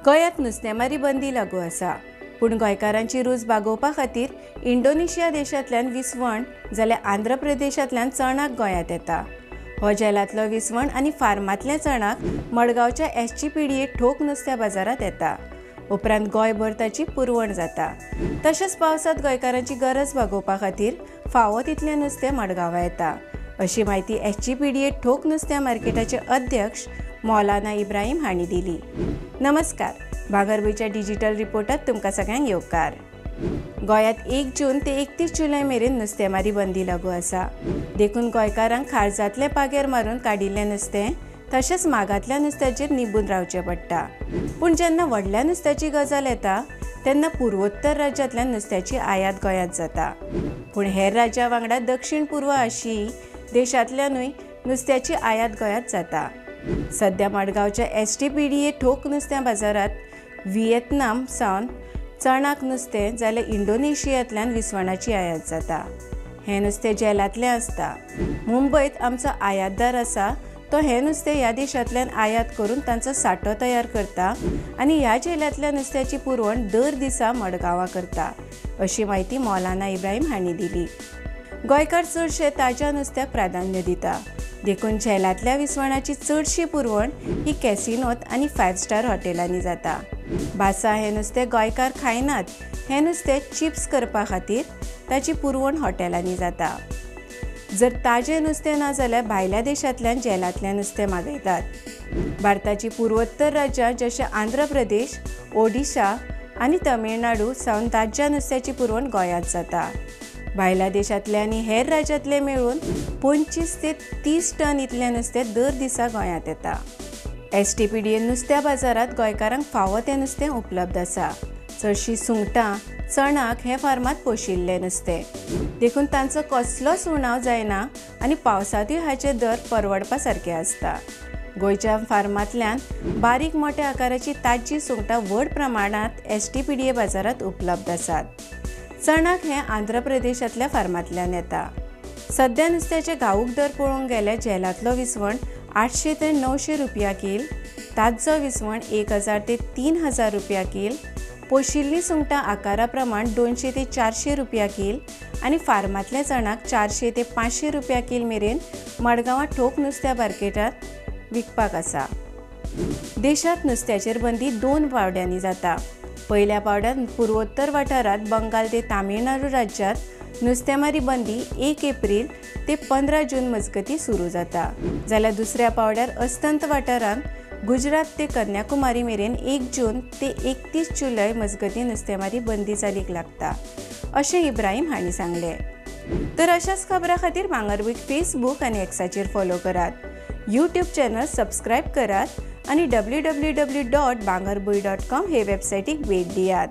गोंयांत नुस्तेमारी बंदी लागू आसा, पूण गोंयकारांची रूच बागोवपा खातीर इंडोनेशिया देशांतल्यान विसवण जाल्यार आंध्र प्रदेशांतल्यान चणाक गोंयांत येता. हो जेलांतलो विसवण आनी फार्मांतलें चणाक मडगांवच्या SGPDA ठोक नुस्त्या बाजारांत येता. उपरांत गोंयभर ताची पुरवण जाता. तशेंच पावसांत गोंयकारांची गरज भागोवपा खातीर फावो तितलें नुस्तें मडगांवां येता, अशी म्हायती SGPDA ठोक नुस्त्या मार्केटाचे अध्यक्ष मौलाना इब्राहिम हांणी दिली. नमस्कार, भांगरभूंयच्या डिजिटल रिपोर्टात तुमकां सगळ्यांक येवकार. गोंयांत 1 जून ते 31 जुलय मेरेन नुस्तेमारी बंदी लागू आसा. देखून गोंयकारांक खारजांतले पागेर मारून काडिल्लें नुस्तें तशेंच मागांतल्या नुस्त्याचेर निबून रावचें पडटा. पूण जेन्ना व्हडल्या नुस्त्याची गजाल येता तेन्ना पुर्वोत्तर राज्यांतल्यान नुस्त्याची आयात गोंयांत जाता. पूण हेर राज्यां वांगडा दक्षिण पूर्व आशियाई देशांतल्यानूय नुस्त्याची आयात गोंयांत जाता. सद्या मडगांवच्या STPDA ठोक नुस्त्या बाजारांत व्हिएतनाम सावन चणाक नुस्तें जाल्यार इंडोनेशियांतल्यान विसवणाची आयात जाता. हें नुस्तें जेलांतलें आसता. मुंबयत आमचो आयातदार आसा, तो हें नुस्तें ह्या देशांतल्यान आयात करून तांचो सांठो तयार करता आनी ह्या जेलांतल्या नुस्त्याची पुरवण दर दिसा मडगांवां करता, अशी म्हायती मौलाना इब्राहिम हांणी दिली. गोंयकार चडशे ताज्या नुस्त्याक प्राधान्य दिता, देखून झेलांतल्या विसवणाची चडशी पुरवण ही कॅसिनोत आनी 5 स्टार हॉटेलांनी जाता. बासा हें नुस्तें गोंयकार खायनात. हें नुस्तें चिप्स करपा खातीर ताची पुरवण हॉटेलांनी जाता. जर ताजें नुस्तें ना जाल्यार भायल्या देशांतल्यान जेलांतलें नुस्तें मागयतात. भारताची पुर्वोत्तर राज्यां जशें आंध्र प्रदेश, ओडिशा आनी तमिळनाडू सावन ताज्या नुस्त्याची पुरवण गोंयांत जाता. भायल्या देशांतले आनी हेर राज्यांतले मेळून 25 ते 30 टन इतलें नुस्तें दर दिसा गोंयांत येता. STPDA नुस्त्या बाजारांत गोंयकारांक फावो तें नुस्तें उपलब्ध आसा. चडशीं सुंगटां, चणाक हें फार्मांत पोशिल्लें नुस्तें, देखून तांचो कसलोच उणाव जायना आनी पावसांतूय हाचे दर परवडपा सारके आसता. गोंयच्या फार्मांतल्यान बारीक मोट्या आकाराची ताज्जी सुंगटां व्हड प्रमाणांत STPDA बाजारांत उपलब्ध आसात. चणाक हें आंध्र प्रदेशांतल्या फार्मांतल्यान येता. सद्या नुस्त्याचे घाऊक दर पळोवंक गेल्यार जेलांतलो विसवण 800 ते 900 रुपया कील, ताज्जो विसवण 1000 ते 3000 रुपया कील, पोशिल्लीं सुंगटां आकारा प्रमाण 200 ते 400 रुपया कील आनी फार्मांतल्या चणाक 400 ते 500 रुपया कील मेरेन मडगांवां ठोक नुस्त्या मार्केटांत विकपाक आसा. देशांत नुस्त्याचेर बंदी 2 पावड्यांनी जाता. पयल्या पावड्यांत पुर्वोत्तर वाठारांत बंगाल ते तामिळनाडू राज्यांत नुस्तेमारी बंदी 1 एप्रिल ते 15 जून मजगतीं सुरू जाता, जाल्यार दुसऱ्या पावड्यार अस्तंत वाठारांत गुजरात ते कन्याकुमारी मेरेन 1 जून ते 31 जुलय मजगतीं नुस्तेमारी बंदी चालीक लागता, अशें इब्राहिम हांणी सांगलें. तर अशाच खबरां खातीर भांगरभूंय फेसबूक आनी एक्साचेर फॉलो करात, यूट्यूब चॅनल सबस्क्रायब करात आनी www.bangarbhuy.com हे वेबसायटीक भेट दियात.